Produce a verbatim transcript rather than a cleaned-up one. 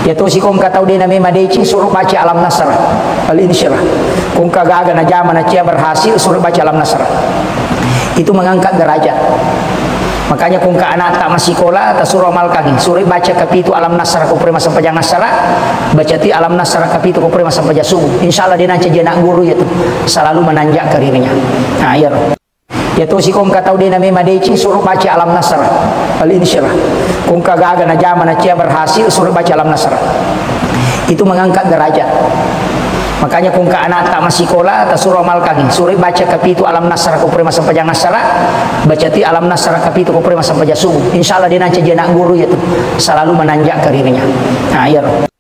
Iya tosi ko engka tau de' na memang madeceng, suro baca Alam Nasrah, Al-Insyirah. Ko engka gaga najama nacia berhasil, suro baca Alam Nasrah. Itu mengangkat derajat. Makanya ko engka anakta massikola, tasuro amalkangngi, suro baca kapitu Alam Nasrah ko pura massempajang assara, baca toi Alam Nasrah kapitu ko pura massempajang subuh. Insya Allah de' nancaji anak guru iya tu, selalu menanjak karirnya. Nah, iyaro. Iya tosi ko engka tau de' na memang madeceng, suro baca Alam Nasrah, Al-Insyirah. Ko engka gaga najama nacia berhasil, suro baca Alam Nasrah. Itu mengangkat derajat. Makanya ko engka anakta massikola, tasuro amalkangngi, suro baca kapitu Alam Nasrah ko pura massempajang assara, baca toi Alam Nasrah kapitu ko pura massempajang subuh. Insya Allah de' nancaji anak guru iya tu, selalu menanjak karirnya. Nah, iyaro.